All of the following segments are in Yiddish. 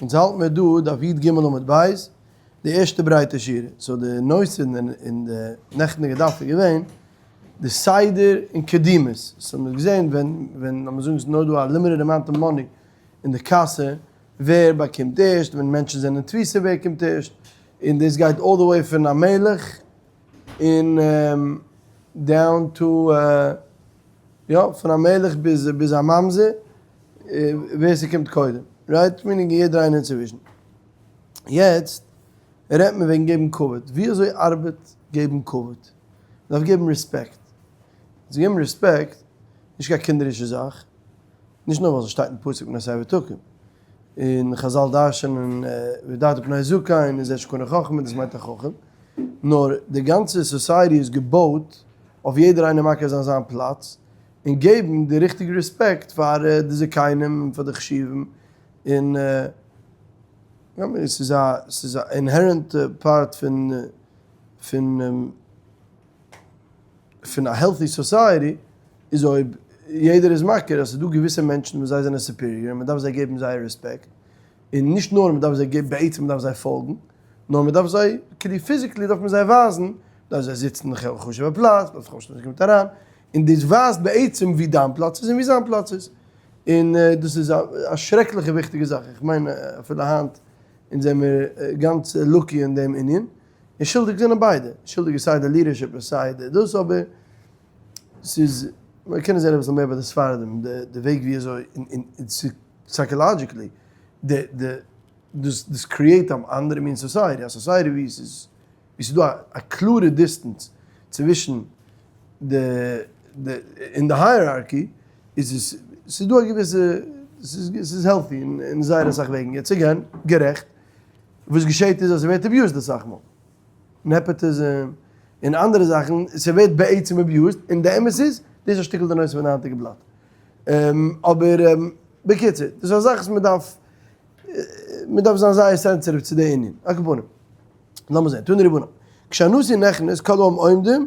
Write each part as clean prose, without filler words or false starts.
אונז האלט מיר דא דף י"ג עמוד ב', די ערשטע ברייטע שורה, so די נושא אין די נעכטניגע דף איז געווען די סדר און קדימות, so מ'האט געזען ווען ווען לאמיר זאגן ס'איז נאר דא א limited amount of money אין די קאסע, ווער באקומט ערשט, ווען מענטשן זענען אין תפיסה ווער קומט ערשט, און דאס גייט all the way פון א מלך און down to יא פון א מלך ביז ביז א ממזר. ווער ס'קומט קודם, right? Meaning יעדער איינער אינצווישן. יעצט רעדט מען וועגן געבן כבוד. ווי אזוי ארבעט געבן כבוד? מ'דארף געבן רעספעקט. צו געבן רעספעקט נישט קיין קינדערישע זאך, נישט נאר ווייל ס'שטייט אין פסוק מפני שיבה תקום, און חזל דרש'נען והדרת פני זקן איז זה שקנה חכמה, דאס מיינט א חכם, נאר די גאנצע society איז געבויט אויף יעדער איינער מכיר זיין זיין פלאץ, און געבן די ריכטיגע רעספעקט פאר די זקנים און פאר די חשובים, און ס'איז א ס'איז א inherent part פון פון פון א healthy society איז אויב יעדער איז מכיר אז ס'איז דא געוויסע מענטשן וואס זיי זענען superior און מ'דארף זיי געבן זייער רעספעקט, און נישט נאר מ'דארף זיי געבן, בעצם מ'דארף זיי פאלגן, נאר מ'דארף זיי, כאילו physically דארף מען זיי ווייזן, מ'דארף זיי זיצן אין א חשוב'ע פלאץ, מ'דארף זיך אויפשטעלן ווען ס'קומט אריין, און דאס ווייזט בעצם ווי דיין פלאץ איז און ווי זיין פלאץ איז. און דאס איז א שרעקליכע וויכטיגע זאך, איך מיין אפילו היינט אונז זעמיר גאנץ lucky אין דעם ענין, און שולדיג זענען ביידע, שולדיג איז סיי די leadership און סיי די דאס, אבער ס'איז, מ'קען עס זען אביסל מער ביי די ספרדים, די וועג ווי אזוי, און psychologically, די די דאס דאס create א אנדערע מין society, א society ווי עס איז ווי ס'איז דא א קלארע distance צווישן די די אין די hierarchy איז עס ס'איז דא א געוויסע ס'איז ס'איז healthy אין זייער אסאך וועגן, יעצט again, גערעכט, וואס געשעט איז אז ס'ווערט abused אסאך מאל, nepotism און אנדערע זאכן, ס'ווערט בעצם abused, און די אמת איז, דאס איז א שטיקל די נושא פון די היינטיגע בלאט. אבער בקיצור, דאס איז א זאך וואס מען דארף, מען דארף זיין זייער sensitive צו די ענין. על כל פנים, לאמיר זען, תנו רבנן, כשהנשיא נכנס כל העם עומדים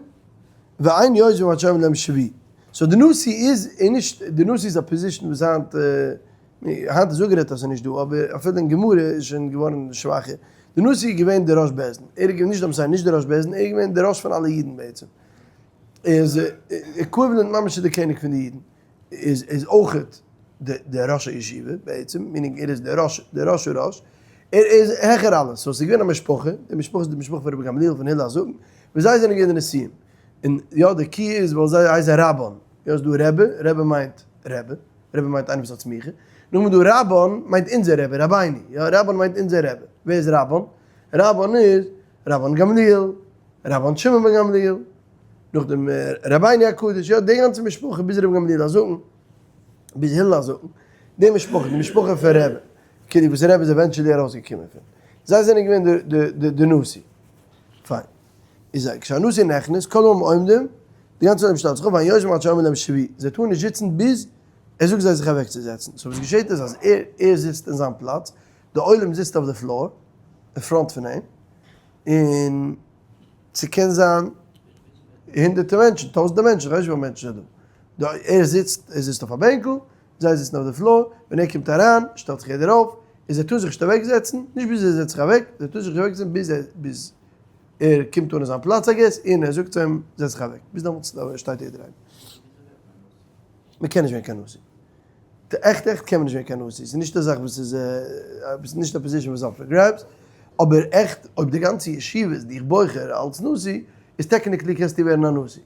ואין יושבים עד שאומר להם שבו. So די נשיא איז איז נישט, די נשיא איז א position וואס היינט, היינט איז אפגערעדט אז ס'איז נישט דא, אבער אפילו אין גמרא איז שוין געווארן שוואכער. די נשיא איז געווען די ראש בית דין, ער איז געווען, נישט דעם נישט די ראש בית דין, ער איז געווען די ראש פון אלע אידן בעצם. איז equivalent ממש צו די קעניג פון די אידן, איז איז אויכעט די די ראש הישיבה בעצם, meaning ער איז די ראש די ראש הראש, ער איז העכער אלעס, so ס'איז געווען א משפחה, די משפחה איז די משפחה פון רבי גמליאל פון הלל הזקן, וואס זיי זענען געווען די נשיאים, און יא די key איז ווייל זיי הייסן רבן, יא ס'איז דא רבי, רבי מיינט רבי, רבי מיינט איינער וואס האט סמיכה, נאכדעם איז דא רבן מיינט אונזער רבי, רבינו, יא רבן מיינט אונזער רבי, ווער איז רבן? רבן איז רבן גמליאל, רבן שמעון בן גמליאל, נאכדעם רבינו הקדוש, יא די גאנצע משפחה ביז רבי גמליאל הזקן, ביז הלל הזקן, די משפחה, די משפחה פון רבי, כאילו וואס רבי איז eventually ארויסגעקומען פון, זיי זענען געווען די די די נשיא. פיין. איז כשהנשיא נכנס, כל העם עומדים, די גאנצע עולם שטעלט זיך אויף, ואין יושבים עד שאומר להם שבו, זיי טארן נישט זיצן ביז ער זאגט זיי זיך אוועקצוזעצן. So וואס געשעט איז אז ער ער זיצט אין זיין פלאץ, די עולם זיצט אויף די floor, אין front פון אים, און ס'קען זיין הונדערטער מענטשן, טויזנטער מענטשן, כ'ווייס נישט וויפיל מענטשן ס'איז דא. ער זיצט, ער זיצט אויף א בענקל, זיי זיצן אויף די floor, ווען ער קומט אריין, שטעלט זיך יעדער אויף, און זיי טארן זיך נישט אוועקזעצן, נישט ביז ער זעצט זיך אוועק, זיי טארן זיך נישט אוועקזעצן ביז ער, ביז ער קומט אן אין זיין פלאץ I guess, און ער זאגט צו אים, זעץ זיך אוועק. ביז דעמאלטס שטייט יעדער איינער. מ'קען נישט ווערן קיין נשיא. עכט עכט קען מען נישט ווערן קיין נשיא, ס'איז נישט א זאך וואס איז, ס'איז נישט א position וואס איז up for grabs, אבער עכט אויב די גאנצע ישיבה איז דיך בוחר אלס נשיא, איז technically קענסטו ווערן א נשיא.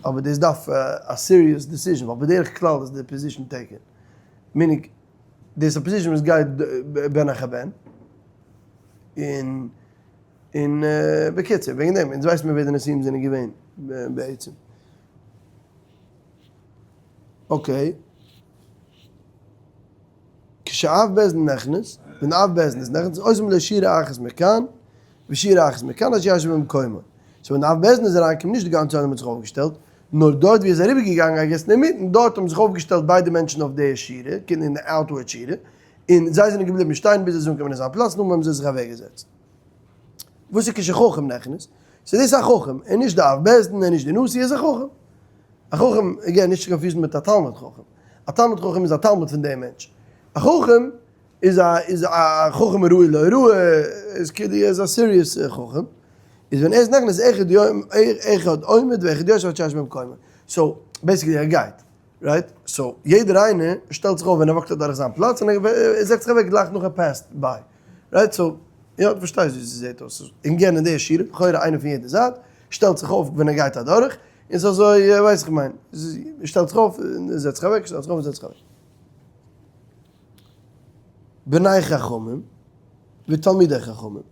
אבער דאס דארף א serious decision, ווייל בדרך כלל איז די position taken, meaning דאס איז א position וואס גייט בן אחר בן, און און בקיצור וועגן דעם, אונז ווייסן מיר ווער די נשיאים זענען געווען בעצם. Okay. כשאב בית דין נכנס, ווען אב בית דין איז נכנס, עושים לו שורה אחת מכאן, ושורה אחת מכאן, עד שישב במקומו. So ווען אב בית דין איז אריינגעקומען, נישט די גאנצע עולם האט זיך אויפגעשטעלט, נאר דארט ווי ער איז אריבערגעגאנגען, I guess אינמיטן, דארט האבן זיך אויפגעשטעלט ביידע מענטשן אויף די שורה, כאילו אין די outward שורה, און זיי זענען געבליבן שטיין ביז ער איז אנגעקומען אין זיין פלאץ, נאכדעם האבן זיי זיך אוועקגעזעצט. וואס איז כשחכם נכנס? ס'איז דאס א חכם, און נישט די אב בית דין, און נישט די נשיא, ער איז א חכם. א חכם, again, נישט צו confuse ן מיט א תלמיד חכם. א תלמיד חכם איז א תלמיד פון דעם מענטש. א חכם. איז א איז א חכם הראוי להוראה, איז כאילו ער איז א serious חכם, איז ווען ער איז נכנס אחד יום אחד עומד ואחד יושב עד שישב במקומו, so basically ער גייט, right? So יעדער איינער שטעלט זיך אויף ווען ער walk ט אדורך זיין פלאץ און ער זעצט זיך אוועק גלייך נאך ער pass ט by, right? So יא דו פארשטייסט ווי ס'זעט אויס, אין גענ אין די שורה, לכאורה איינער פון יעדע זייט, שטעלט זיך אויף ווען ער גייט אדורך, און ס'איז אזוי ווייס איך מיין, שטעלט זיך אויף און זעצט זיך אוועק, שטעלט זיך אויף און זעצט זיך אוועק. בני חכמים ותלמידי חכמים,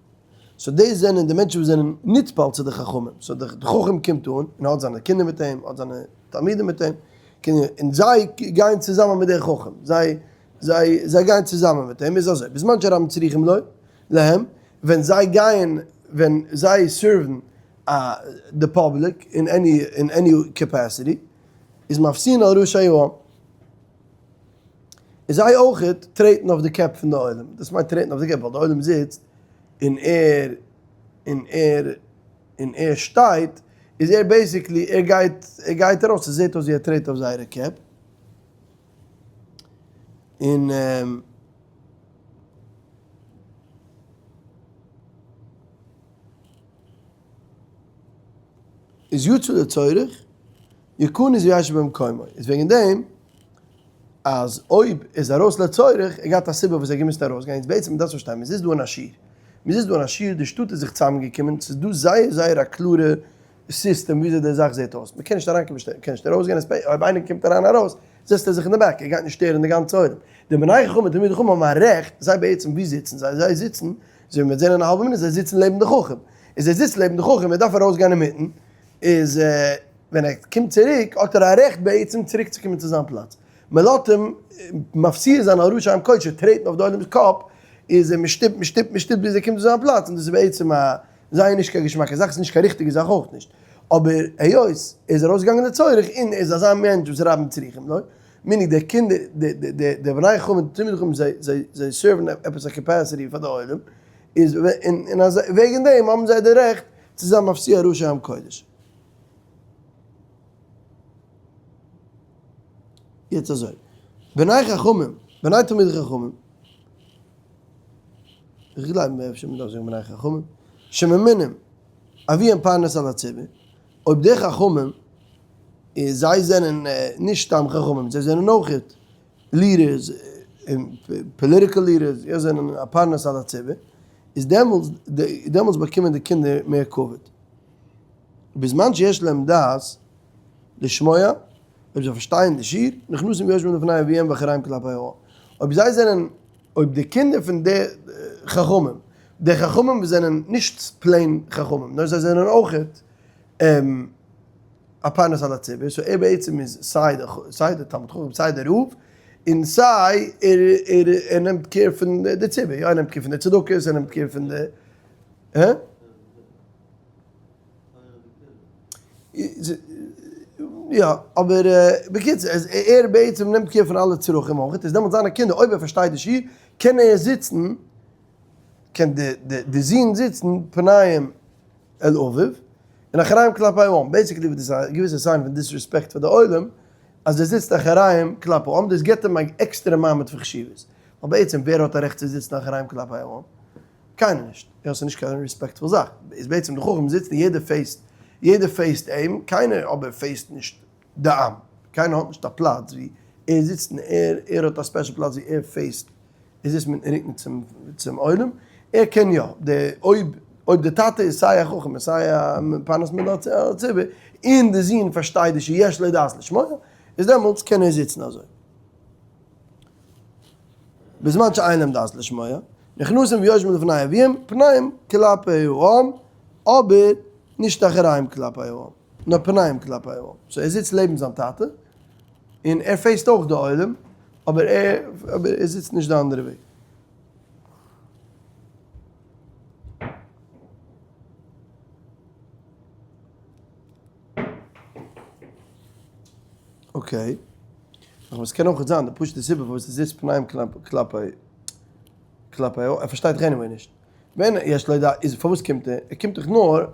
so דאס זענען די מענטשן וואס זענען נטפל צו די חכמים, so די חכם קומט אן און האט זיינע קינדער מיט אים, האט זיינע תלמידים מיט אים, און זיי גייען צוזאמען מיט דער חכם, זיי זיי זיי גייען צוזאמען מיט אים, איז אזוי, בזמן שרבים צריכים לו להם, ווען זיי גייען, ווען זיי serve ן די public אין any אין any capacity, איז מפסיעין על ראשי העם. און זיי אויכעט טרעטן אויף די קעפ פון די עולם, דאס מיינט טרעטן אויף די קעפ ווייל די עולם זיצט און ער און ער און ער שטייט, איז ער basically ער גייט ער גייט ארויס, עס זעט אויס ווי ער טרעט אויף זייערע קעפ, און. איז יצא לצורך, יכנס וישב במקומו, איז וועגן דעם אז אויב איז ארויס לצורך, ער געהאט א סיבה וואס ער געמוזט ארויסגיין, איז בעצם מ'דארף פארשטיין, מ'זיצט דא אין א שיעור, מ'זיצט דא אין א שיעור, די שטאט איז זיך צוזאמגעקומען, ס'איז דא זייער זייער א קלארע סיסטעם וויאזוי די זאך זעט אויס, מ'קען נישט אריינקומען מ'קען נישט ארויסגיין, אויב איינער קומט אריין ארויס, זעצט ער זיך אין די back, ער גייט נישט שטערן די גאנצע עולם. די בני חכמים און תלמידי חכמים האבן א רעכט, זיי בעצם וואו זיצן זיי? זיי זיצן, אזוי ווי מ'וועט זען אין א האלבע מינוט, זיי זיצן לעבן די חכם. איז ער זיצט לעבן די חכם, ער דארף ארויסגיין אינמיטן, איז ווען ער קומט צוריק האט ער א רעכט בעצם צוריק צו קומען צו זיין פלאץ. מען לאזט אים מפסיע זיין על ראשי עם קודשו, טרעטן אויף די עולם'ס קאפ, איז מען שטופט מען שטופט מען שטופט ביז ער קומט צו זיין פלאץ, און דאס איז בעצם א זייער נישט קיין געשמאקע זאך, ס'איז נישט קיין ריכטיגע זאך אויך נישט. אבער היות ער איז ארויסגעגאנגען לצורך און ער איז אזא מענטש וואס רבים צריכים לו, meaning די קינדער, די בני חכמים און תלמידי חכמים זיי זיי זיי serve ן עפעס א capacity פאר די עולם, איז און אז וועגן דעם האבן זיי די רעכט צו זיין מפסיע ראשי עם קודש. יעצט אזוי, בני חכמים, בני תלמידי חכמים, איך גלייב אפשר מען דארף זאגן בני חכמים, שממונים אביהם פרנס על הציבור, אויב די חכמים, זיי זענען נישט סתם חכמים, זיי זענען אויכעט leaders, political leaders, זיי זענען א פרנס על הציבור, איז דעמאלטס, דעמאלטס באקומען די קינדער מער כבוד. בזמן שיש להם דעת לשמוע, אויב זיי פארשטייען די שיעור, נכנסים ויושבים לפני אביהם ואחוריהם כלפי העם. אויב זיי זענען, אויב די קינדער פון די חכמים, די חכמים וואס זענען נישט plain חכמים, נאר זיי זענען אויכעט א פרנס על הציבור, so ער בעצם איז סיי די סיי די תלמיד חכם סיי די רב, און סיי ער ער ער נעמט care פון די ציבור, יא ער נעמט care פון די צדקות, ער נעמט care פון די, הא? יא, אבער בקיצור, ער בעצם נעמט care פון אלע צרכים אויך, איז דעמאלטס זיינע קינדער, אויב ער פארשטייט די שיעור, קען ער זיצן, קען די זון זיצן פניהם אל אביו, און אחוריהם כלפי העם, basically וואס דאס איז א געוויסע sign פון disrespect פאר די עולם, אז ער זיצט אחוריהם כלפי העם, דאס גיבט אים א עקסטערע מעמד פון חשיבות, ווייל בעצם ווער האט א רעכט צו זיצן אחוריהם כלפי העם? קיינער נישט, יא ס'איז נישט קיין respectful זאך, איז בעצם די חכם זיצט און יעדער face ט, יעדער face ט אים, קיינער אבער face ט נישט די עם, קיינער האט נישט א פלאץ ווי ער זיצט און ער ער האט א special פלאץ ווי ער face ט, ער זיצט מיטן רוקן צום צום עולם, ער קען יא, די אויב אויב די טאטע איז סיי א חכם און סיי א מפרנס מן הציבור, און די זון פארשטייט די שיש לו דעת לשמוע, איז דעמאלטס קען ער זיצן אזוי. בזמן שאין להם דעת לשמוע, נכנסים ויושבים לפני אביהם, פניהם כלפי העם, אבער נישט אחוריהם כלפי העם, נאר פניהם כלפי העם. so ער זיצט לעבן זיין טאטע, און ער face ט אויך די עולם, אבער ער אבער ער זיצט נישט די אנדערע וועג. okay. אבער עס קען אויך זיין די פשוט'ע סיבה פארוואס ער זיצט פנים כלפי כלפי ער פארשטייט דאך anyway נישט. ווען יש לו דעת איז פארוואס קומט ער? ער קומט דאך נאר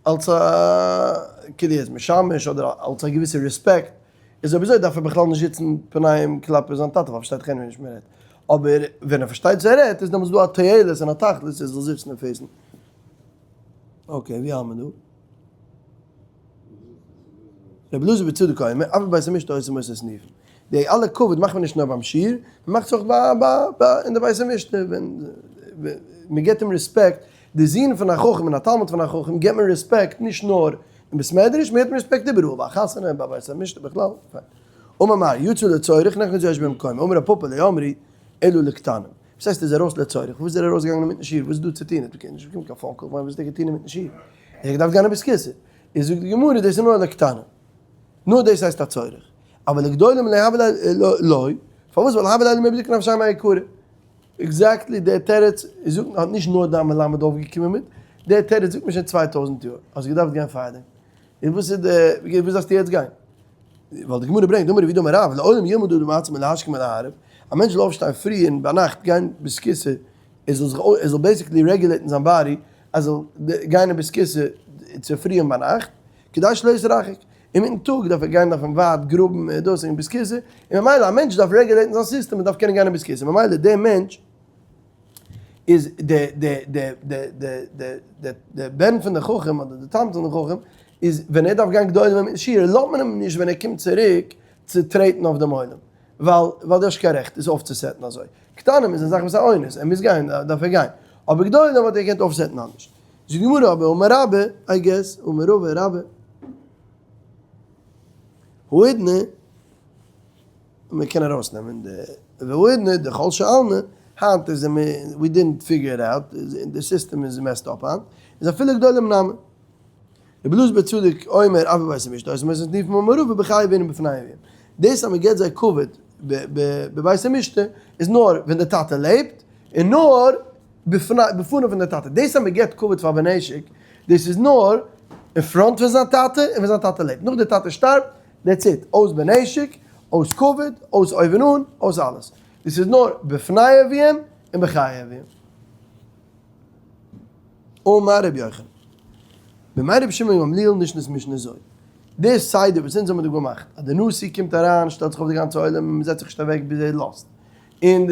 אלס א כאילו ער איז משמש אדער אלס א געוויסע respect. איז אויב אזוי דארף ער בכלל נישט זיצן פנים כלפי זיין טאטע ווייל ער פארשטייט דאך anyway נישט מען רעדט. אבער ווען ער פארשטייט וואס ער רעדט איז דעמאלטס דא א תועלת און א תכלית ער זאל זיצן און face ן. okay, ווי האלט מען דא? רבי אלעזר בן צדוק אומר, אף בבית המשתה עושים אותו סניפים. די אלע כבוד מאכט מען נישט נאר ביים שיעור, מען מאכט עס אויך ביי אין די בית המשתה, ווען מען געבט אים רעספעקט, די זון פון א חכם און א תלמיד פון א חכם געבט מען רעספעקט נישט נאר אין בית מדרש, מען געבט אים רעספעקט איבעראל, ביי א חתונה, ביי בית המשתה בכלל. אמר מר, יצא לצורך, נכנס וישב במקומו, אמר רב פפא לא אמרו אלא לקטנים. וואס הייסט איז ארויס לצורך? וואס איז ער ארויסגעגאנגען אינמיטן שיעור? וואס איז דא צו טון? ער האט נישט באקומען קיין phone call, כ'מיין וואס האט ער געטון אינמיטן שיעור? ער האט געדארפט גיין אין בית כסא. איז זאגט די גמרא דאס איז נאר לקטנים. נאר דאס הייסט א צורך. אבל לגדולים לא הוה ליה לא, פארוואס ווייל הוה ליה למיבדק נפשיה מעיקרא. exactly דער תירוץ זאגט האט נישט נאר דיין מלמד אויפגעקומען מיט, דער תירוץ זאגט מען שוין 2000 יאר, האסט געדארפט גיין פארדעם. און וואס איז די, וואס דארפסטו יעצט גיין? ווייל די גמרא ברענגט, אמר רב יהודה אמר רב, לעולם ילמד אדם עצמו להשכים ולהערב, א מענטש זאל אויפשטיין פרי און ביינאכט גיין בית כסא, ער זאל זיך, ער זאל basically regulate ן זיין body, אז ער זאל גיין אין בית כסא צופרי און ביינאכט, כדי שלא יתרחק, אינמיטן טאג דארף ער גיין דארף מען ווייט גראבן און דאס אין בית כסא, און ממילא א מענטש דארף regulate ן זיין סיסטעם און דארף קענען גיין אין בית כסא, ממילא דער מענטש איז די די די די די די די די בן פון די חכם אדער די תלמיד פון די חכם איז ווען ער דארף גיין גדולים אינמיטן שיעור לאזט מען אים נישט ווען ער קומט צוריק צו טרעטן אויף דעם עולם ווייל ווייל דו האסט קיין רעכט עס אויפצו set ן אזוי, קטנים איז א זאך וואס א אונס ער מוז גיין דארף ער גיין, אבער גדולים האט ער געקענט אויפ set ן אנדערש. זאגט די גמרא אבער אמר רבה, I guess, אמר רבא רבה האידנא, מען קען ארויסנעמען די והאידנא דחלשי עלמא, היינט איז we didn't figure it out, די סיסטעם איז messed up היינט, איז אפילו גדולים נמי. רבי אלעזר בן צדוק אומר אף בבית המשתה עושים אותן סניפים אמר רבא בחיי אביהם ובפני אביהם. דאס אז מען געבט זיי כבוד בבית המשתה איז נאר ווען די טאטע לעבט, און נאר בפניו פון די טאטע. דאס אז מען געבט כבוד פאר בן נשק, דאס איז נאר אין front פון זיין טאטע און ווען זיין טאטע לעבט. נאך די טאטע שטארבט, that's it. אויס בנשק, אויס כבוד, אויס אויבן אן, אויס אלעס. דאס איז נאר בפני אביהם און בחיי אביהם. אמר רבי יוחנן. בימי רבי שמעון גמליאל נשנית משנה זו. די סדר וואס אונז האבן דא געמאכט, אז די נשיא קומט אריין, שטעלט זיך אויף די גאנצע עולם און מען זעצט זיך נישט אוועק ביז ער לאזט. און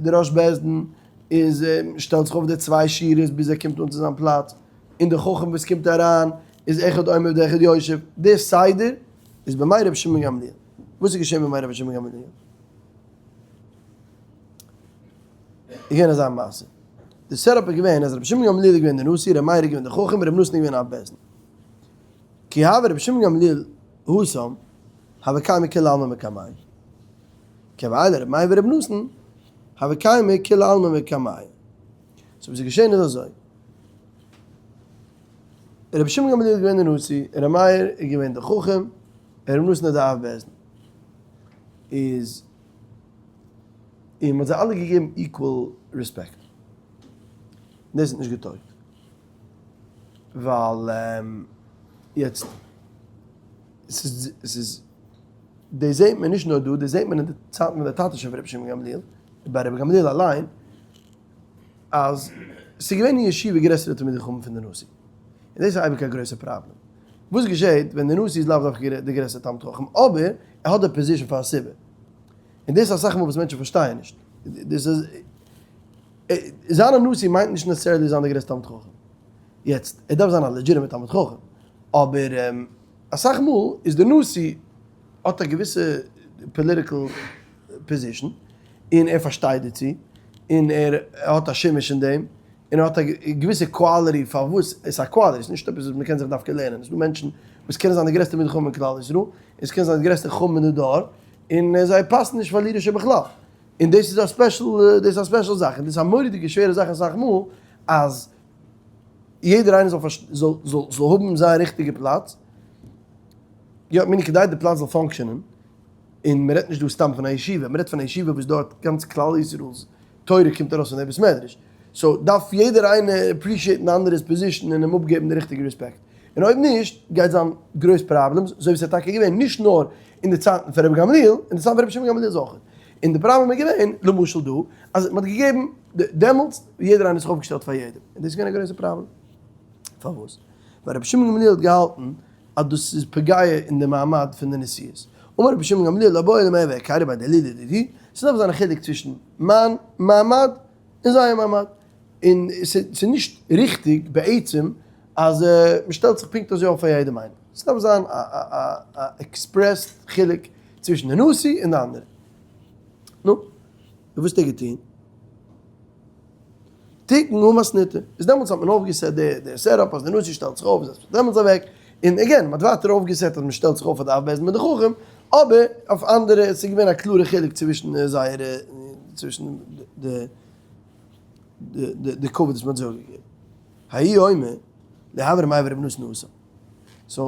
די ראש בית דין איז שטעלט זיך אויף די צוויי שורות ביז ער קומט אן צו זיין פלאץ. און די חכם וואס קומט אריין איז אחד עומד ואחד יושב. די סדר איז בימי רבי שמעון גמליאל. וואס איז געשען בימי רבי שמעון גמליאל? איז געווען אזא מעשה. די setup איז געווען אז רבי שמעון גמליאל איז געווען די נשיא, רבי מאיר איז געווען די חכם, רבי נתן איז געווען אב בית דין. כי הוה רבי שמעון גמליאל התם, הוה קיימי כולי עלמא מקמיה. כי הוה עיילי רבי מאיר ורבי נתן, הוה קיימי כולי עלמא מקמיה. so וואס איז געשען איז אזוי. רבי שמעון גמליאל איז געווען די נשיא, רבי מאיר איז געווען די חכם, און רבי נתן איז די אב בית דין. איז און מ'האט זיי אלע געגעבן equal רעספעקט. דאס האט נישט געטויגט. ווייל יעצט ס'איז ס'איז דאס זעט מען נישט נאר דא, דאס זעט מען אין די צייטן פון די טאטע שוין פון רבי שמעון גמליאל, ביי רבי גמליאל אליין, אז ס'איז געווען אין ישיבה גרעסערע תלמידי חכמים פון די נשיא. און דאס איז אייביג א גרויסע פראבלעם. וואס געשעט ווען די נשיא איז לאו דווקא די גרעסטע תלמיד חכם, אבער ער האט די position פאר א סיבה. און דאס איז אסאך מאל וואס מענטשן פארשטייען נישט. דאס איז, זיין א נשיא מיינט נישט necessarily זיין די גרעסטע תלמיד חכם. יעצט, ער דארף זיין א legitimate תלמיד חכם, אבער אסאך מאל איז די נשיא האט א געוויסע political position, און ער פארשטייט דערצו, און ער האט א שימוש אין דעם, און ער האט א געוויסע quality פארוואס עס איז א quality, עס איז נישט עפעס וואס מען קען זיך דווקא לערנען, עס איז דא מענטשן וואס קענען זיין די גרעסטע תלמידי חכמים אין כלל ישראל, און עס קען זיין די גרעסטע חכמים אין די דור, און זיי פאסן נישט פאר leadership בכלל. און דאס איז א special, דאס איז א special זאך, און דאס איז א מורא'דיגע שווערע זאך אסאך מאל, אז יעדער איינער זאל זאל זאל האבן זיין ריכטיגע פלאץ, יא, מיני כדי די פלאץ זאל function ען, און מען רעדט נישט דא סתם פון א ישיבה, מען רעדט פון א ישיבה וואס דארט גאנץ כלל ישראל'ס תורה קומט ארויס פון די בית מדרש, so דארף יעדער איינער appreciate ן די אנדערע'ס position און אים אפגעבן די ריכטיגע רעספעקט, און אויב נישט גייט זיין גרויס problems, אזוי ווי ס'איז טאקע געווען נישט נאר אין די צייטן פון רבי גמליאל, אין די צייטן פון רבי שמעון גמליאל אויך. און די פראבלעם איז געווען, למשל דא, אז מ'האט געגעבן דעמאלטס, יעדער איינער האט זיך אויפגעשטעלט פאר יעדעם, און דאס איז געווען א גרויסע פראבלעם. פארוואס? ווייל רבי שמעון גמליאל האט געהאלטן אז דאס איז פוגע אין די מעמד פון די נשיאות. אמר רבי שמעון גמליאל לא בעי למהוי היכרא בין דילי לדידי, ס'דארף זיין א חילוק צווישן מיין מעמד און זייער מעמד, און ס'איז נישט ריכטיג בעצם אז מ'שטעלט זיך פונקט אזוי אויף פאר יעדעם איינעם, ס'דארף זיין א expressed חילוק צווישן די נשיא און די אנדערע. נו, און וואס האט ער געטון? תיקן הא מתניתא, איז דעמאלטס האט מען אויפגע set די די setup אז די נשיא שטעלט זיך אויף זעצט זיך דעמאלטס אוועק, און again מען האט ווייטער אויפגע set אז מען שטעלט זיך אויף פאר די אב בית דין מיט די חכם, אבער אויף אנדערע עס איז געווען א קלארע חילוק צווישן זייערע צווישן די די די כבוד וואס מען האט זיי אפגעגעבן. האי אומר, לא הוו ר' מאיר ור' נתן התם. so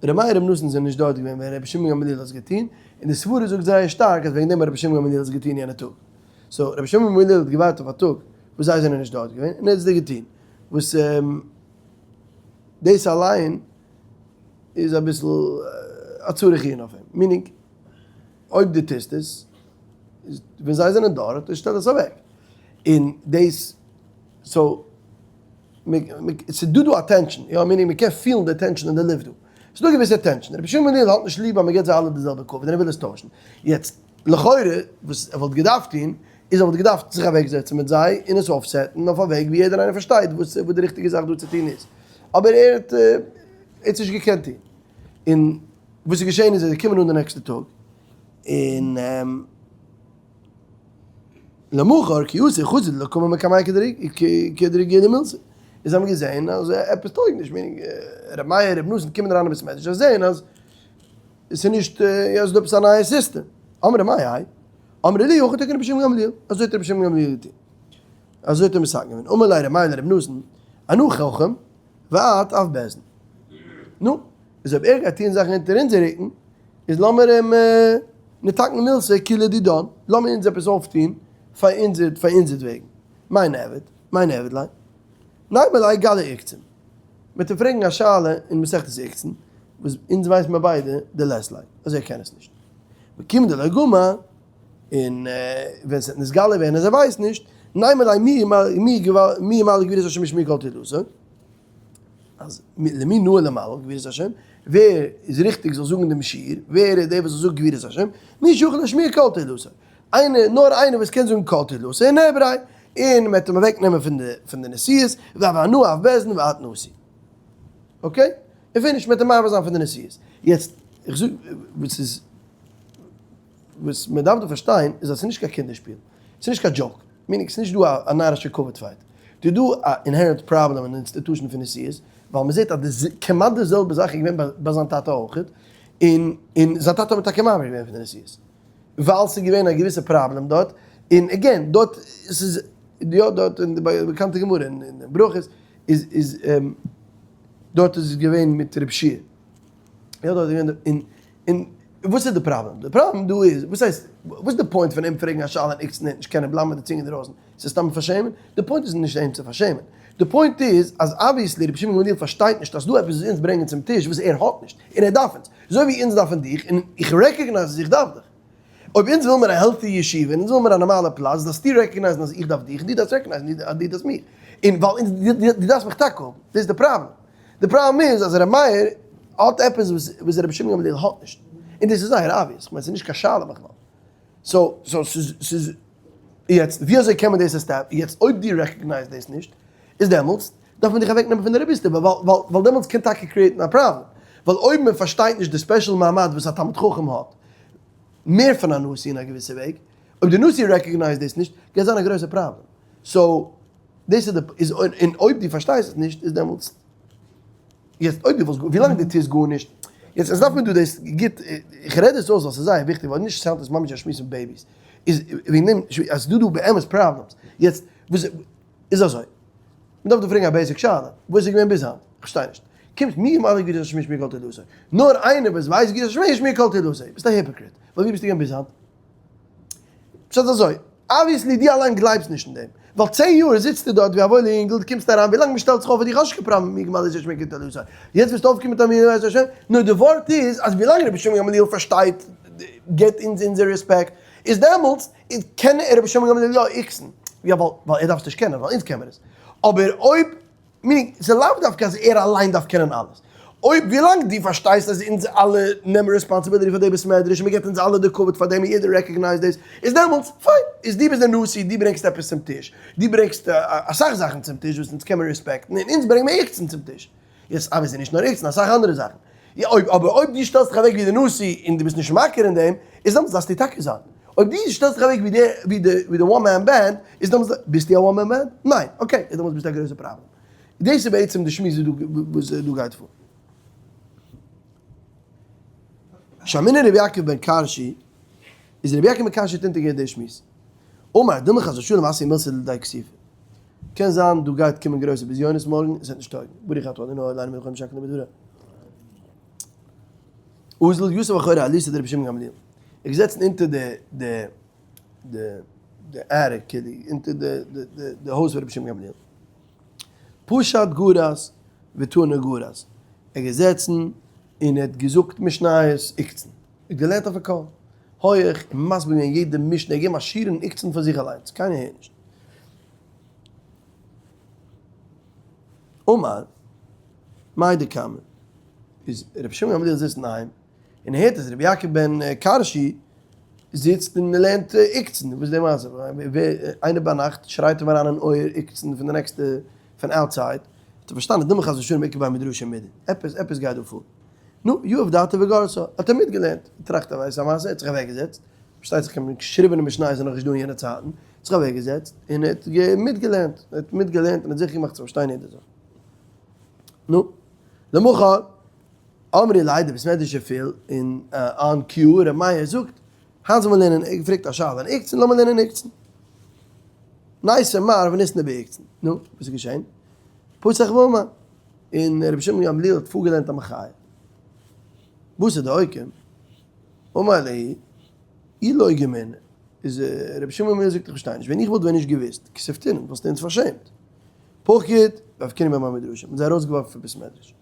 ר' מאיר און ר' נתן זענען נישט דארט געווען ווען רבי שמעון גמליאל האט עס געטון, און די סברה זאגט זייער שטארק אז וועגן דעם האט רבי שמעון גמליאל עס געטון יענע טאג. so רבי שמעון גמליאל האט געווארט אויף א טאג וואס זיי זענען נישט דארט געווען און ער האט עס געטון, וואס דאס אליין איז אביסל א צריך עיון אויף אים, meaning אויב דו טוסט עס ווען זיי זענען דארט, שטעל עס אוועק, און דאס so ס'איז דא דא א tension, יא meaning מ'קען פילן די tension אין די לופט דא, ס'איז דא געוויסע tension, רבי שמעון גמליאל האט נישט ליב אז מ'געט זיי אלע די זעלבע כבוד און ער וויל עס טוישן, יעצט לכאורה וואס ער וואלט געדארפט טון איז ער וואלט געדארפט זיך אוועק זעצן מיט זיי און עס אויף set ן אויף א וועג ווי יעדער איינער פארשטייט וואס די ריכטיגע זאך דא צו טון איז, אבער ער האט עס נישט געקענט טון, און וואס איז געשען איז ער איז געקומען אן די נעקסטע טאג און. למחר כי אתו חזו דלא קמו מקמיה כדרגילי מילתא, און זיי האבן געזען אז עפעס טויג נישט, meaning ר' מאיר ר' נתן קומען אריין אין בית מדרש זיי זעען אז עס איז נישט, יא עס איז דא עפעס א נייע סיסטעם, אמרי מאי האי? אמרי להו הכי תקן רבי שמעון גמליאל, אזוי האט רבי שמעון גמליאל געטון, אזוי האט ער מתקן געווען, אמר ליה ר' מאיר לר' נתן, אנא חכם ואת אב בית דין. נו, איז אויב ער גייט טון זאכן אונטער אונזער רוקן, איז לאמיר אים נתקן מילתא כולה דידן, לאמיר אונז עפעס אויפטון פאר אונזער פאר אונזערטוועגן. מאי נעביד? מאי נעביד ליה? נימא ליה גלי עוקצין. מ'וועט אים פרעגן א שאלה אין מסכת עוקצין, וואס אונז ווייסן מיר ביידע דלית ליה, אז ער קען עס נישט. וכיון דלא גמר, און ווען ס'וועט נתגלה ווערן אז ער ווייסט נישט, נימא ליה מי מי ימלל גבורות השם ישמיע כל תהילתו, אז למי נאה למלל גבורות השם, ווער איז ריכטיג זאל זאגן דעם שיר, ווער איז דער וואס זאל זאגן גבורות השם, מי שיכול להשמיע כל תהילתו, איינער, נאר איינער וואס קען זאגן כל תהילתו, ונעבריה, און מ'וועט אים אוועק נעמען פון די פון די נשיאות, והוי אנא אב בית דין ואת נשיא. okay? און finish, מ'וועט אים מעביר זיין פון די נשיאות. יעצט, איך זאג וואס איז. וואס מען דארף דא פארשטיין איז אז ס'איז נישט קיין קינדער שפיל, ס'איז נישט קיין joke, meaning ס'איז נישט דא א נארישע כבוד fight, דא איז דא א inherent פראבלעם אין די institution פון נשיאות, ווייל מען זעט אז די כמעט די זעלבע זאך איז געווען ביי זיין טאטע אויכעט, און און זיין טאטע האט מען טאקע מעביר געווען פון די נשיאות, ווייל ס'איז געווען א געוויסע פראבלעם דארט, און again דארט ס'איז יא דארט אין די באקאנטע גמרא אין ברכות איז איז דארט איז עס געווען מיט רב שיע, יא דארט איז געווען און און וואס איז די פראבלעם? די פראבלעם דא איז, וואס הייסט, וואס איז די point פון אים פרעגן א שאלה און איקסן נישט קענען בלייבן מיט די צונג אינדערויסן? ס'איז סתם פארשעמען? די point איז נישט אים צו פארשעמען. די point איז אז obviously רבי שמעון גמליאל פארשטייט נישט אז ס'דא עפעס וואס אונז ברענגען צום טיש וואס ער האט נישט, און ער דארף אונז. אזוי ווי אונז דארפן דיך, און איך recognize אז איך דארף דיך. אויב אונז וויל מיר א healthy ישיבה און אונז וויל מיר א נארמאלע פלאץ, דארפסטו recognize ן אז איך דארף דיך, און דו דארפסט recognize ן אז דו דארפסט מיך. און ווייל אונז, דו דארפסט מיך טאקע האבן. דאס איז די פראבלעם. די פראבלעם איז אז ר' מאיר האט עפעס וואס רבי שמעון גמליאל האט נישט, און דאס איז זייער obvious, כ'מיין ס'איז נישט קיין שאלה בכלל. so so ס'איז ס'איז יעצט ווי אזוי קען מען דאס establish ן? יעצט אויב דו recognize סט דאס נישט, איז דעמאלטס דארף מען דיך אוועק נעמען פון די רביסטעווע, ווייל ווייל ווייל דעמאלטס קען טאקע create ן א פראבלעם, ווייל אויב מען פארשטייט נישט די special מעמד וואס א תלמיד חכם האט, מער פון א נשיא אין א געוויסע וועג, אויב די נשיא recognize ט דאס נישט, גייט זיין א גרויסע פראבלעם. so דאס איז די איז און אויב דו פארשטייסט עס נישט איז דעמאלטס יעצט אויב דו וואלסט ווילאנג דו טוסט גארנישט יעצט עס דארף מען דא דאס גוט איך רעד עס אויס ווייל ס'איז זייער וויכטיג ווייל נישט sound עס ממש א שמועס פון babies איז וועגן דעם אז ס'דא דא באמת פראבלעמס יעצט וואס איז אזוי מ'דארף דא פרעגן א basic שאלה וואס איז געווען ביז היינט איך פארשטיי נישט קומט מי ימלא גבורות השם ישמיע כל תהילתו נאר איינער וואס ווייסט גבורות השם ישמיע כל תהילתו ביסט א hypocrite ווייל ווי ביסטו געווען ביז היינט? פשט איז אזוי, obviously דו אליין גלייבסט נישט אין דעם, ווייל צען יאר זיצטו דארט ווי א וואוילע אינגל, דו קומסט אריין ווילאנג מ'שטעלט זיך אויף פאר דיך האסט נישט קיין פראבלעם מיט מי ימלא ישמיע כל תהילתו, יעצט ווילסטו אויפקומען מיט א מי ימלא השם, נאר די ווארט איז אז ווילאנג רבי שמעון גמליאל פארשטייט, געבט אונז אונזער רעספעקט, איז דעמאלטס קען רבי שמעון גמליאל יא איקסן, יא ווייל ער דארף עס נישט קענען, ווייל אונז קען מיר עס, אבער אויב meaning, ס'איז לאו דווקא אז ער אליין דארף קענען אלעס. אויב ווילאנג דו פארשטייסט אז אונז אלע נעמען responsibility פאר די בית מדרש און מ'געבט אונז אלע די כבוד פאר דעם און יעדער recognize ט דאס, איז דעמאלטס פיין, איז דו ביסט דער נשיא, דו ברענגסט עפעס צום טיש, דו ברענגסט אסאך זאכן צום טיש וואס אונז קען מען respect ן און אונז ברענג מיר עוקצין צום טיש. יעצט obviously נישט נאר עוקצין, אסאך אנדערע זאכן. יא אויב אבער אויב דו שטעלסט דיך אוועק ווי די נשיא און דו ביסט נישט מכיר אין דעם, איז דעמאלטס דארפסטו טאקע זיין. אויב דו שטעלסט דיך אוועק ווי די ווי די ווי די one man band, איז דעמאלטס ביסטו א one man band? ניין. okay, איז דעמאלטס ביסטו א גרויסע פראבלעם. דאס איז בעצם די שמועס וואס דא גייט פאר. שמעינן רבי יעקב בן קרשי, איז רבי יעקב בן קרשי האט אונטערגעהערט די שמועס. אמר, דילמא חס ושלום אתי מילתא לידי כיסופא. קען זיין דא גייט קומען גרויסע בזיונות מארגן, עס וועט נישט טויגן. ברוך אתה אדוני אלהינו מלך העולם שהכל נהיה בדברו. אזל יתיב אחורי עליתא דרבי שמעון גמליאל. ער איז געזעצן אונטער די די די די attic כאילו, אונטער די די די הויז פון רבי שמעון גמליאל. פשט גרס ותנא גרס. ער איז געזעצן און ער האט געזאגט משניות עוקצין. ער האט געלערנט אויף א קול הויעך און מסביר געווען יעדע משנה, ער האט געגעבן א שיעור אין עוקצין פאר זיך אליינס, קיינער הערט נישט. אמר, מאי דקאמר, איז רבי שמעון גמליאל זיצט אינדערהיים און הערט אז רבי יעקב בן קרשי זיצט און לערנט עוקצין, וואס איז די מעשה? איינער ביינאכט שרייט אים אריין אין אויער עוקצין פון די נעקסטע פון outside, האט ער פארשטאנען דמי חס ושלום עיקר ביי מדרשי מידי, עפעס עפעס גייט דא פאר. נו, יהב דעתיה וגרסה, האט ער מיטגעלערנט, טראכט ער ווייסט א מעשה, ער האט זיך אוועקגעזעצט, פארשטייט זיך קיין געשריבענע משניות איז נאכנישט דא אין יענע צייטן, האט זיך אוועקגעזעצט און ער האט מיטגעלערנט, ער האט מיטגעלערנט און האט זיכער געמאכט צו פארשטיין יעדע זאך. נו, למחר אמרי ליה די בית מדרש איז פיל און on cue ר' מאיר זאגט, היינט זאל מען לערנען, ער האט געפרעגט א שאלה אין עוקצין, לאמיר לערנען עוקצין. ניתי מר וניתני בעוקצין. נו, וואס איז געשען? פתח ואמר, און רבי שמעון גמליאל האט פארגעלערנט א מחיה. וואס איז די עוקם? אמר ליה, אי לא געמינע, איז רבי שמעון גמליאל זאגט איך פארשטיי נישט, ווען איך וואלט ווען נישט געוואוסט, כיסופתינן, וואלסטו אונז פארשעמט. פקיד, ואפקינן בימי מדרשא, מ'האט זיי ארויסגעווארפן פון בית מדרש.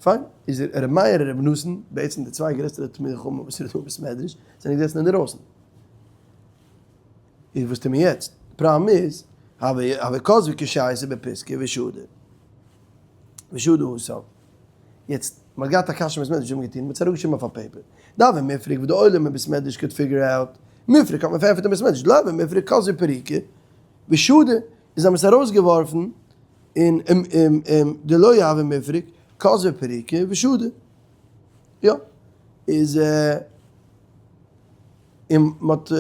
פיין, איז ר' מאיר און ר' נתן, בעצם די צוויי גרעסטע תלמידי חכמים וואס איז דא אין בית מדרש, זענען געזעצן אינדערויסן. איז וואס טוט מען יעצט? די פראבלעם איז, הוה כתבי קשייתא בפיתקא ושדו. ושדו התם. יעצט, מען האט געהאט א קשיא אין בית מדרש, וואס האט מען געטון? מען האט עס אראפגעשריבן אויף א paper. דהוה מיפרק וואס די עולם אין בית מדרש could figure out. מיפרק האט מען פארענטפערט אין בית מדרש. דלא הוה מיפרק כתבי פירוקי ושדו. איז האבן עס ארויסגעווארפן און דלא הוה מיפרק כתבי פירוקי ושדו. יא. איז און מען האט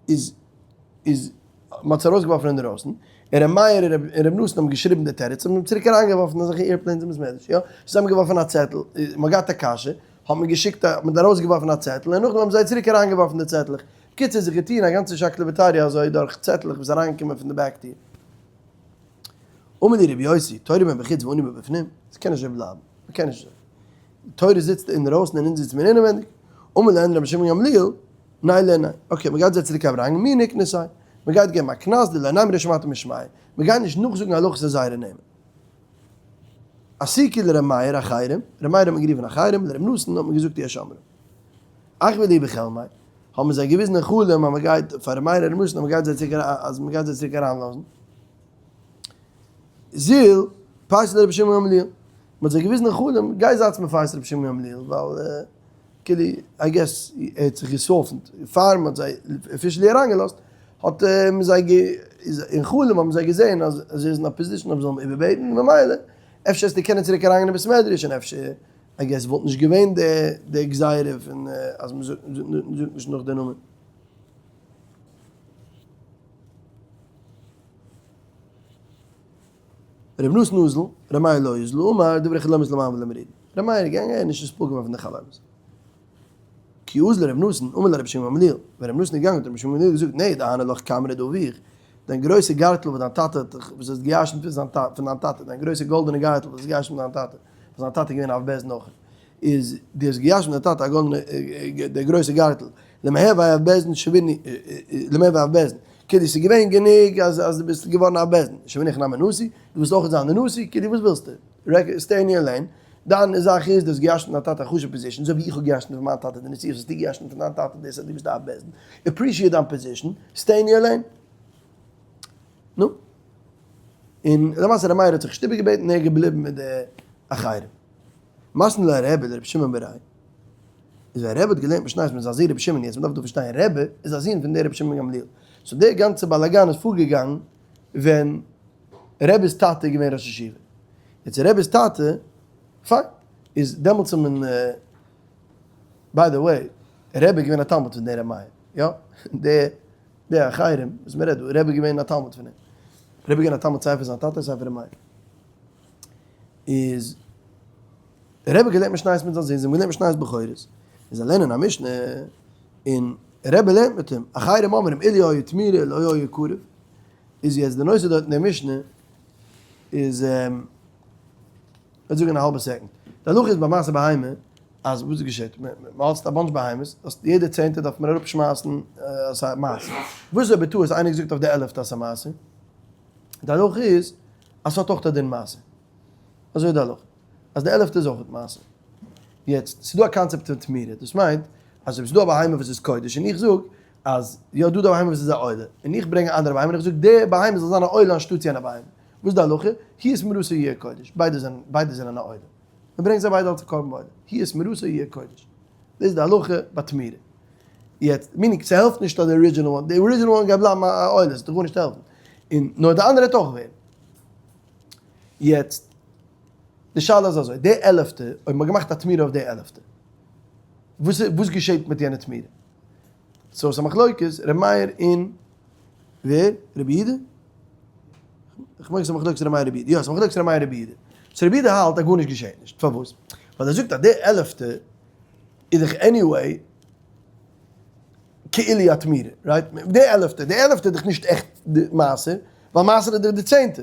איז איז מען האט עס ארויסגעווארפן אינדערויסן, און ר' מאיר און ר' נתן האבן געשריבן די תירוץ און צוריק אריינגעווארפן אזעלכע airplanes אין בית מדרש, יא, זיי האבן געווארפן א צעטל, מען האט געהאט א קשיא, האט מען געשיקט א, מען האט ארויסגעווארפן א צעטל און נאכדעם האבן זיי צוריק אריינגעווארפן די צעטלעך, בקיצור זיך געטון א גאנצע שקלא וטריא אזוי דורך צעטלעך וואס איז אריינגעקומען פון די back טיר. אמר לי רבי יוסי, תורה מבחוץ ואנו מבפנים, עס קען נישט אזוי בלייבן, מען קען נישט אזוי. תורה זיצט אינדערויסן און אונז זיצן מיר אינעווענדיג, אמר להן רבי שמעון גמליאל, ניי לעניי, okay מען גייט זיי צוריק אריינברענגען, מי נקנסי, מען גייט געבן א קנס, דלא נימרו שמעתא משמייהו, מען גייט נישט נאכזאגן הלכות אין זייערע נעמען. אסיקו לר' מאיר א חרם, ר' מאיר האט מען גערופן א חרם, לר' נתן האט מען געזאגט יש אומרים. אחוו להו בחלמייהו, האבן זיי געוויזן אין חלום אז מען גייט, פאר ר' מאיר און ר' נתן אז מען גייט זיי צוריק אז מען גייט זיי צוריק אריינלאזן. זיל פייס לרבי שמעון גמליאל, מען האט זיי געוויזן אין חלום, גיי זייטס מפייס רבי שמעון גמליאל, ווייל כאילו I guess ער האט זיך גע soften ט, פאר מען האט זיי officially אריינגעלאזט, האט מען זיי גע, אין חלום האבן זיי געזען אז ער איז אין א position אז מען זאל אים איבערבעטן, ממילא אפשר וועסטו קענען צוריק אריינגיין אין בית מדרש, און אפשר I guess וואלט נישט געווען די גזירה פון אז מען זאגט נישט נאך די נאמען. ר' נתן אזל, ר' מאיר לא אזל, אמר דברי חלומות למען ולא מרידין. ר' מאיר איז געגאנגען, ער איז נישט נתפעל געווארן פון די חלומות. כי אזל ר' נתן, אמר לרבי שמעון גמליאל, ווען ר' נתן איז געגאנגען האט רבי שמעון גמליאל געזאגט, נע דהנא לך כמרא דאבוך, דיין גרויסע גארטל וואס דיין טאטע האט דיך, וואס האסט געירשנט פון זיין פון דיין טאטע, דיין גרויסע גאלדענע גארטל וואס האסט געירשנט פון דיין טאטע, וואס זיין טאטע איז געווען אב בית דין אויך, איז דו האסט געירשנט פון דיין טאטע א גאלדענע, די גרויסע גארטל, למהוי אב בית דין שויני, למהוי אב בית דין, כאילו ס'איז געווען גענוג אז אז דו ביסט געווארן אב בית דין, שוינוך נמי נשיא, דו ווילסט אויך זיין די נשיא, כאילו וואס ווילסטו? stay in your lane, דיין זאך איז דו האסט געירשנט פון דיין טאטע א חשוב'ע position, אזוי ווי איך האב געירשנט פון מיין טאטע די נשיאות האסטו געירשנט פון דיין טאטע דאס אז דו ביסט די אב בית דין, appreciate דיין position, stay in your lane. נו. און למעשה ר' מאיר האט זיך נישט איבערגעבעטן, ער איז געבליבן מיט די. אחרים. מתני ליה רבי לרבי שמעון בריה. איז ווען רבי האט געלערנט משניות מיט זיין זון רבי שמעון יעצט מ'דארף דא פארשטיין רבי איז א זון פון דער רבי שמעון גמליאל so דער גאנצע באלאגאן איז פארגעגאנגען ווען רבי'ס טאטע איז געווען ראש ישיבה יעצט רבי'ס טאטע פיין איז דעמאלטס האט מען by the way רבי איז געווען א תלמיד פון דער ר' מאיר יא דער די אחרים וואס מ'רעדט דא רבי איז געווען א תלמיד פון אים רבי איז געווען א תלמיד סיי פון זיין טאטע סיי פון ר' מאיר איז דער רבי געלערנט משניות מיט זיין זון, זיי האבן געלערנט משניות בכורות, און זיי לערנען א משנה, און דער רבי לערנט מיט אים, אחרים אומרים אילו היה תמורה לא היה קרב, איז יעצט די נושא דארט אין די משנה איז, כ'וועל זאגן אין א האלבע second, די הלכה איז ביי מעשר בהמה, אז וואס געשעט, מען האלט א bunch בהמות, אז יעדע צענטע דארף מען אראפ שמייסן א מעשר, וואס איז אויב בטעות איינער געזאגט אויף די עלעפטע אז ס'איז א מעשר, די הלכה איז אז ס'האט אויך א דין מעשר, אזוי איז די הלכה. אז די עלעפטע איז אויך מעשר. יעצט, ס'איז דא א קאנצעפט פון תמורה, דאס מיינט אז אויב ס'איז דא א בהמה וואס איז קודש און איך זאג אז יא דא דא בהמה וואס איז א עולה, און איך ברענג א אנדערע בהמה און איך זאג די בהמה זאל זיין א עולה אנשטאטס יענע בהמה, וואס איז די הלכה? הוא ותמורתו יהיה קודש, ביידע זענען ביידע זענען א עולה. מען ברענגט זיי ביידע אלס א קרבן עולה. הוא ותמורתו יהיה קודש. דאס איז די הלכה ביי תמורה. יעצט, meaning ס'העלפט נישט אז די original one, די original one גייט בלייבן א עולה, ס'וועט גארנישט העלפן. און נאר די אנדערע וועט אויך ווערן. יעצט, די שאלה איז אזוי, די עלעפטע, אויב מ'האט געמאכט א תמורה אויף די עלעפטע, וואס וואס געשעט מיט יענע תמורה? so ס'איז א מחלוקת, ר' מאיר און ווער? רבי יהודה? כ'מיין ס'איז א מחלוקת ר' מאיר רבי יהודה, יא ס'איז א מחלוקת ר' מאיר רבי יהודה. so רבי יהודה האלט אז גארנישט געשעט נישט, פארוואס? ווייל ער זאגט אז די עלעפטע איז דאך anyway כאילו א תמורה, right? די עלעפטע, די עלעפטע איז דאך נישט עכט די מעשר, ווייל מעשר איז דאך די צענטע.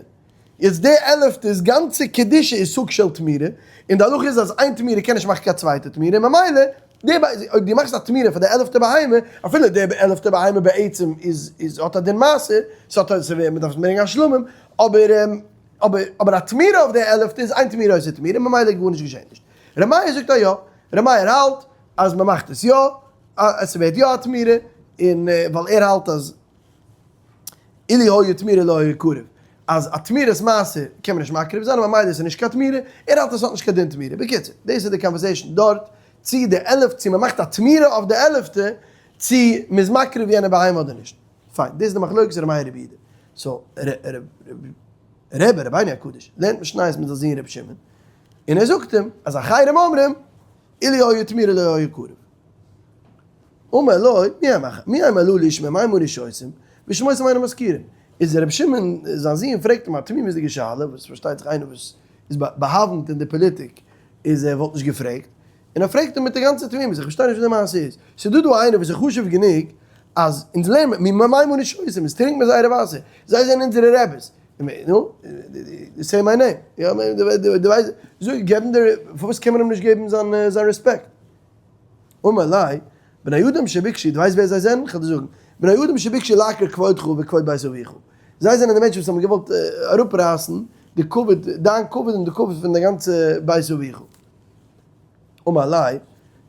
יעצט די עלעפטע איז גאנצע קדושה איז סוג של תמורה, און די הלכה איז אז איין תמורה קען נישט מאכן קיין צווייטע תמורה, ממילא די אויב דו מאכסט א תמורה פאר די עלעפטע בהמה, אפילו די עלעפטע בהמה בעצם איז איז האט א דין מעשר, ס'האט א ס'ווערט מ'דארף ברענגען א שלמים, אבער אבער אבער א תמורה אויף די עלעפטע איז אין תמורה עושה תמורה, ממילא גארנישט געשעט נישט. ר' מאיר זאגט אז יא, ר' מאיר האלט אז מ'מאכט עס יא, אז ס'ווערט יא א תמורה, און ווייל ער האלט אז. אילו היה תמורה לא היה קרב, אז א תמורת מעשר קען מען נישט מקריב זיין און ממילא איז עס נישט קיין תמורה, ער האלט עס האט נישט קיין דין תמורה. בקיצור, דאס איז די conversation דארט, צי די עלף, צי מען מאכט א תמורה אויף די עלעפטע, צי מען איז מקריב יענע בהמה אדער נישט. פיין, דאס איז די מחלוקת ר' מאיר רבי יהודה. so, רבי, רבינו הקדוש, לערנט משניות מיט זיין זון רבי שמעון, און ער זאגט אים אז אחרים אומרים, אילו היה תמורה לא היה קרב. אמר לו, מי הם הללו שממים אנו שותים, ושמותם אינם מזכירים. איז רבי שמעון זיין זון פרעגט אים א תמימות'דיגע שאלה, וואס פארשטייט זיך איינער וואס איז באהאוונט אין די פאליטיק איז ער וואלט נישט געפרעגט, און ער פרעגט אים מיט די גאנצע תמימות, איך פארשטיי נישט וואס די מעשה איז, ס'איז דא דא איינער וואס איז חשוב גענוג אז אונז לערנען מיט ממים אנו שותים, אונז טרינקט מיר זייערע וואסער, זיי זענען אונזערע רעבעס, נו, say my name, יא, דו ווייסט, זאג, געבן די, פארוואס קען מען אים נישט געבן זיין רעספעקט? אמר ליה, בני אדם שביקשו, דו ווייסט ווער זיי זענען? כ'וועל דיר זאגן, בני אדם שביקשו לעקר כבודך וכבוד בית אביך, זיי זענען די מענטשן וואס האבן געוואלט אראפרייסן די כבוד, דיין כבוד און די כבוד פון די גאנצע בית אביך. אמר ליה,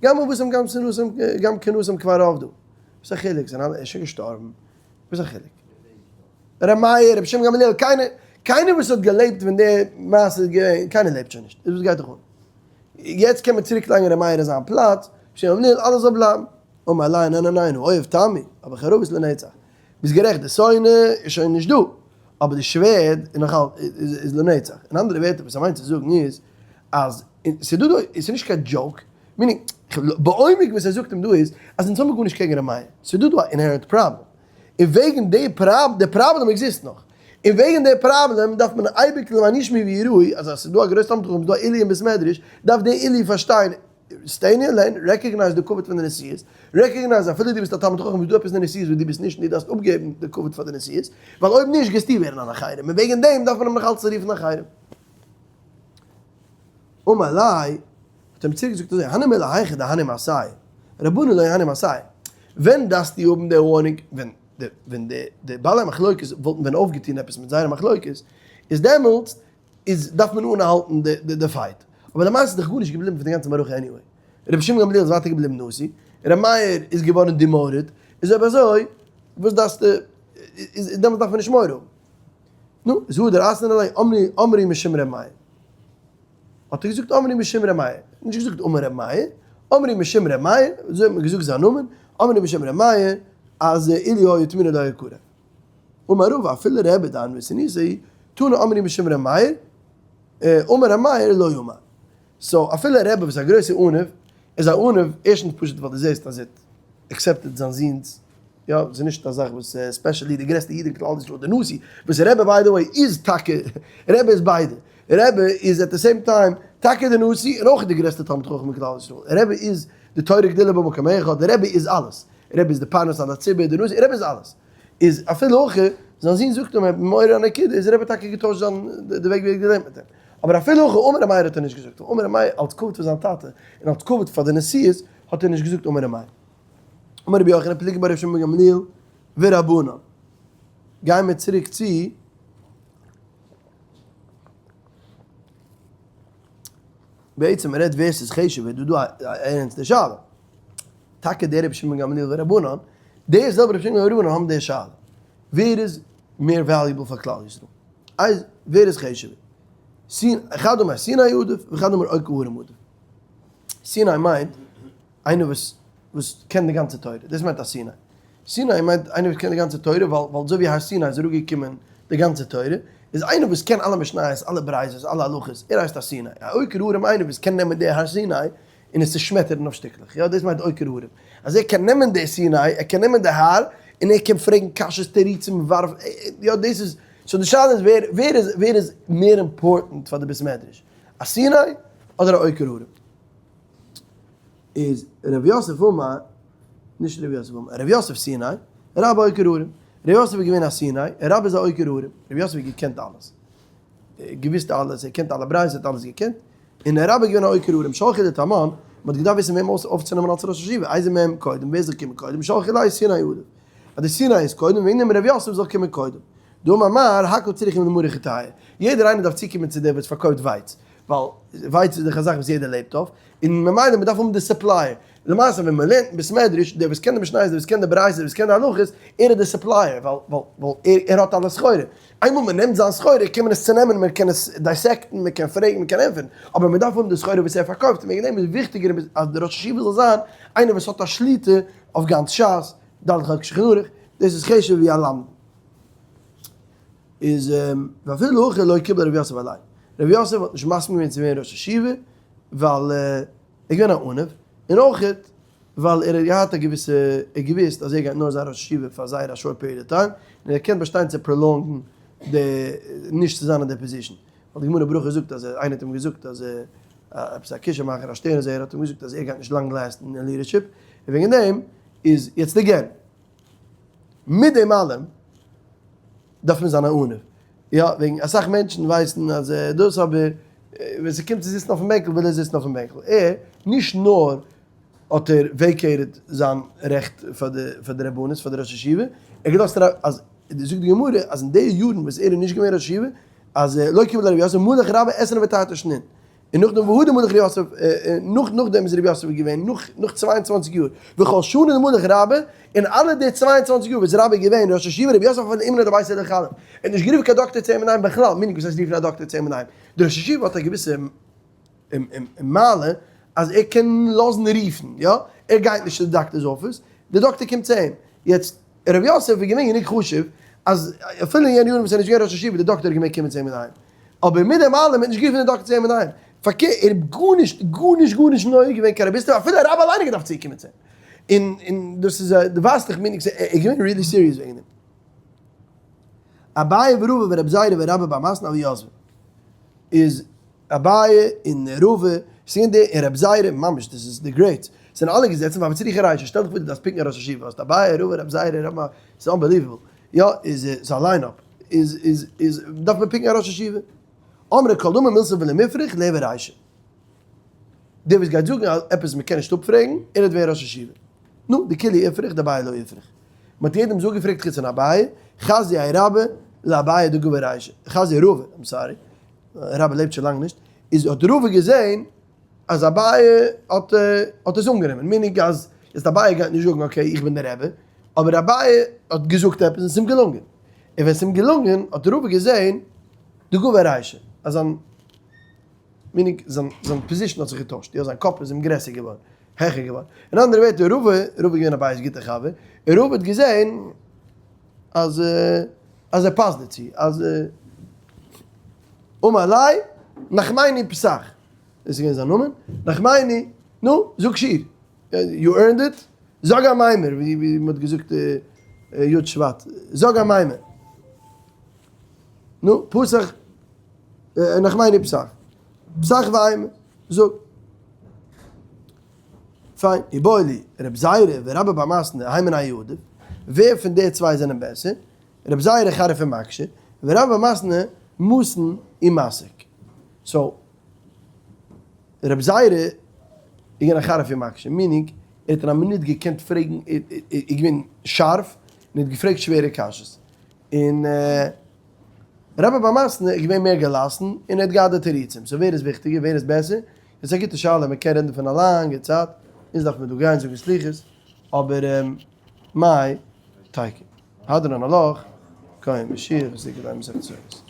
גם אבותם גם שנאתם גם קנאתם כבר אבדו, וואס איז א חילוק, זיי זענען אלע שוין געשטארבן, וואס איז א חילוק? ר' מאיר, רבי שמעון גמליאל, קיינער, קיינער וואס האט געלעבט ווען די מעשה איז געווען, קיינער לעבט שוין נישט, איז וואס גייט דיך אן? יעצט קען מען צוריק לייגן ר' מאיר אין זיין פלאץ, רבי שמעון גמליאל, אלעס זאל בלייבן. אמר ליה, ניין ניין ניין, האויב תמי, אבער חרבות לנצח. ביסט גערעכט, די שונא איז שוין נישט דא, אבער די שווערד איז נאך אלץ, איז לנצח. אין אנדערע ווערטער וואס ער מיינט צו זאגן איז, אז ס'איז דא דא, ס'איז נישט קיין joke, meaning, בעומק וואס ער זאגט אים דא איז, אז אונז האבן גארנישט קעגן ר' מאיר, ס'איז דא דא א inherent problem, און וועגן די פראב, די פראבלעם exist נאך, און וועגן די פראבלעם דארף מען אייביג למען ישמעו ויראו, אז אז ס'איז דא א גרויס תלמיד חכם, ס'איז דא א עילוי אין בית מדרש, דארף די עילוי פארשטיין, stay in your lane, recognize די כבוד פון די נשיאות, recognize אפילו דו ביסט א תלמיד חכם איז דא עפעס אין די נשיאות וואס דו ביסט נישט און דו דארפסט אפגעבן די כבוד פאר די נשיאות, ווייל אויב נישט גייסטו ווערן אן אחרים, און וועגן דעם דארף מען אים נאך אלץ רופן אחרים. אמר ליה, האט אים צוריק געזאגט אזוי, הני מילי היכא דהני מעשי, רבנן לא הני מעשי, ווען דארפסטו האבן די warning, ווען די ווען די די בעלי מחלוקת וואלטן ווען אויפגעטון עפעס מיט זייערע מחלוקת, איז דעמאלטס איז דארף מען אנהאלטן די די די fight, אבער למעשה איז דאך גארנישט געבליבן פון די גאנצע מערכה anyway, רבי שמעון גמליאל איז ווייטער געבליבן נשיא, רבי מאיר איז געווארן demoted, איז אויב אזוי וואס דארפסטו, איז דעמאלטס דארף מען נישט מורא האבן. נו, איז הא דער אסנא ליה אמרי אמרי משום ר' מאיר. האט ער געזאגט אמרי משום ר' מאיר, נישט געזאגט אמר ר' מאיר, אמרי משום ר' מאיר, אזוי האט מען געזאגט זיין נאמען, אמרי משום ר' מאיר, אז אילו היה תמונה לא היה קרב. אמר רבא אפילו רבי דענוותנותיה תנא אמרי משום ר' מאיר, אמר ר' מאיר לא אמר. so אפילו רבי וואס איז א גרויסע עניו, איז א עניו ערשטנס פשוט ווייל דו זעסט אז ער האט accepted זיין זון'ס, יא, ס'איז נישט א זאך וואס especially די גרעסטע איד אין כלל ישראל די נשיא, וואס רבי by the way איז טאקע, רבי איז ביידע, רבי איז at the same time טאקע די נשיא און אויך די גרעסטע תלמיד חכם אין כלל ישראל, רבי איז די תורה גדולה במקום אחד, רבי איז אלעס, רבי איז די פרנס על הציבור, די נשיא, רבי איז אלעס. איז אפילו הכי, זיין זון זאגט אים ער האט מעורר א נקודה, איז רבי טאקע געטוישט זיין די וועג ווי ער האט געלערנט מיט אים. אבער אפילו הכי אמר ר' מאיר האט ער נישט געזאגט, אמר ר' מאיר אלס כבוד פאר זיין טאטע און אלס כבוד פאר די נשיאות האט ער נישט געזאגט אמר ר' מאיר. אמר רבי יוחנן פליגי בה ר' שמעון בן גמליאל ורבנן. גייען מיר צוריק צו. בעצם מען רעדט ווער ס'איז חשוב'ער, איז דא דא א ערענסטע שאלה. טאקע דער רבי שמעון בן גמליאל ורבנן, דער זעלבער רבי שמעון בן גמליאל ורבנן האבן די שאלה. ווער איז מער valuable פאר כלל ישראל? איז ווער איז חשוב'ער? אחד אמר סיני עדיף ואחד אמר עוקר הרים עדיף. סיני מיינט איינער וואס וואס קען די גאנצע תורה, דאס מיינט א סיני. סיני מיינט איינער וואס קען די גאנצע תורה, ווייל ווייל אזוי ווי הר סיני איז אראפגעקומען די גאנצע תורה, איז איינער וואס קען אלע משניות, אלע ברייתות, אלע הלכות, ער הייסט א סיני. א עוקר הרים איינער וואס קען נעמען די הר סיני און עס צושמעטערן אויף שטיקלעך, יא דאס מיינט עוקר הרים. אז ער קען נעמען די סיני, ער קען נעמען די הר, און ער קען פרעגן קשיות תירוצים ווארפן, יא דאס איז, so די שאלה איז ווער ווער איז ווער איז מער important פאר די בית מדרש, א סיני אדער א עוקר הרים? איז ר' יוסף אמר, נישט ר' יוסף אמר, ר' יוסף סיני, רבה עוקר הרים. ר' יוסף איז געווען א סיני, רבה איז א עוקר הרים. ר' יוסף האט געקענט אלעס. געוויסט אלעס, ער קענט אלע ברייתות, האט אלעס געקענט. און רבה איז געווען א עוקר הרים. שלחו לתמן, מען האט געדארפט וויסן וועם אויפצונעמען אלס ראש ישיבה, איזה מהם קודם, ווער זאל קומען קודם, שלחו ליה סיני עדיף. אז די סיני איז קודם, וועגן דעם ר' יוסף זאל קומען קודם. דאמר מר, הכל צריכים למרי חטיא. יעדער איינער דארף צוקומען צו דער וואס פארקויפט ווייץ. ווייל ווייץ איז דאך א זאך וואס יעדער לעבט אויף, און ממילא מען דארף האבן די supplier. למעשה ווען מען לערנט אין בית מדרש, דער וואס קען די משניות, דער וואס קען די ברייתא, דער וואס קען די הלכות, ער איז די supplier, ווייל ווייל ווייל ער האט אלע סחורה. איינמאל מען נעמט זיין סחורה קען מען עס צונעמען, מען קען עס dissect ן, מען קען פרעגן, מען קען ענטפערן, אבער מען דארף האבן די סחורה וואס ער פארקויפט, און וועגן דעם איז וויכטיגער אז דער ראש ישיבה זאל זיין איינער וואס האט א שליטה אויף גאנץ שס, ד' חלקי שולחן ערוך, דאס איז חשוב'ער ווי א למדן. איז ואפילו הכי לא קיבל ר' יוסף עליה. ר' יוסף האט נישט מסכים געווען צו ווערן ראש ישיבה ווייל ער איז געווען א עניו, און אויכעט ווייל ער האט געהאט א געוויסע, ער האט געוואוסט אז ער גייט נאר זיין ראש ישיבה פאר זייער א short period of time, און ער קען באשטיין צו prolong ן די נישט צו זיין אין די position. ווייל די גמרא ברכות זאגט אז איינער האט אים געזאגט אז עפעס א כישוף מאכער א שטערן זעער האט אים געזאגט אז ער גייט נישט לאנג last ן אין leadership, און וועגן דעם איז יעצט again. מיט דעם אלעם דארף מען זיין א עניו. יא, וועגן אסאך מענטשן ווייסן אז דאס אבער ווען ס'קומט צו זיצן אויפן בענקל וויל ער זיצן אויפן בענקל. ער, נישט נאר האט ער vacated זיין רעכט פאר די פאר די רבנות פאר די ראש ישיבה, ער האט געלאזט אז זאגט די גמרא אז אין די יארן וואס ער איז נישט געווען ראש ישיבה אז לא קיבל רבי יוסף מלך רבה עשרים ותרתי שנין. און נאכדעם והדר מלך ר' יוסף, נאך נאכדעם איז ר' יוסף געווען, נאך נאך 22 יאר, וכל שנה מלך רבה, און אלע די 22 יאר וואס רבה איז געווען ראש ישיבה ר' יוסף האט אימנא דבית אל חלב, ער האט נישט גערופן קיין דאקטער צו אים אינדערהיים בכלל, meaning וואס הייסט רופן א דאקטער צו אים אינדערהיים? דער ראש ישיבה האט א געוויסע מעלה אז ער קען לאזן רופן, יא, ער גייט נישט צו די דאקטער'ס אפיס, די דאקטער קומט צו אים, יעצט ר' יוסף איז געווען גענוג חשוב אז אפילו אין יענע יארן וואס ער איז נישט געווען ראש ישיבה די דאקטער האט געמעגט קומען צו אים אינדערהיים, אבער מיט דעם אלעם האט נישט גערופן די דאקטער צו אים אינדערהיים, פארקערט ער האט גארנישט גארנישט גארנישט נוהג געווען קיין רביסטעווע אפילו רבי אליין האט געדארפט צוקומען צו אים, און און דאס איז די ווייסט איך meaning ער איז געווען really serious וועגן דעם. אביי ורבא ורבי זירא ורבה בר מתנא הוו יתבי איז אביי און רבא ס'איז די און רבי זירא ממש דאס איז די greats זענען אלע געזעצן ווייל וצריכי רישא שטעל דיך פאר דו דארפסט pick ן א ראש ישיבה האסט אביי רבא רבי זירא רבה ס'איז unbelievable יא איז ס'איז א lineup איז איז איז דארף מען pick ן א ראש ישיבה אמרי כל דאמר מילתא ולא מיפרך ליהוי רישא דער וואס גייט זאגן עפעס מ'קען נישט אפפרעגן ער וועט ווערן ראש ישיבה נו דכולהו איפריך דאביי לא איפריך מ'האט יעדעם זאג געפרעגט חוץ פון אביי חזייה רבה לאביי דגבי רישא חזייה רבא I'm sorry רבה לעבט שוין לאנג נישט, איז האט רבא געזען אז אביי האט האט עס אנגענומען, meaning אז יעצט אביי גייט נישט זאגן okay איך בין דער רבי, אבער אביי האט געזאגט עפעס און ס'איז אים געלונגען, און ווען ס'איז אים געלונגען האט רבא געזען דגבי רישא אז זיין. Meaning זיין זיין position האט זיך געטוישט, יא זיין קאפ איז אים גרעסער געווארן, העכער געווארן. אין אנדערע ווערטער רבא, רבא איז געווען אביי'ס גוטער חבר, און רבא האט געזען אז אז ער פאסט דערצו, אז אמר ליה נחמני פתח, דאס איז געווען זיין נאמען, נחמני, נו, זאג שיר, you earned it, זאג א מימר, ווי מען האט געזאגט י' שבט, זאג א מימר. נו, פתח, נחמני פתח, פתח ואימא, זאג. פיין, איבעיא להו, רב זירא ורבה בר מתנה הי מינייהו עדיף, ווער פון די צוויי זענען בעסער? רב זירא חריף ומקשי, ורבה בר מתנה מתין ומסיק. So, רב זירא איז געווען א חריף ומקשי, meaning ער האט אין א מינוט געקענט פרעגן, ער איז געווען שארף און ער האט געפרעגט שווערע קשיות. און רבה בר מתנה איז געווען מער געלאסן און ער האט געהאט די תירוצים. So ווער איז וויכטיגער, ווער איז בעסער? דאס איז א גוטע שאלה, מען קען רעדן דערפון א לאנגע צייט, אונז דארף מען דא גיין זאגן סליחות, אבער מאי תיקו. הדרן עלך, כהן משיח, וסיקא דיין מסכת סוכות.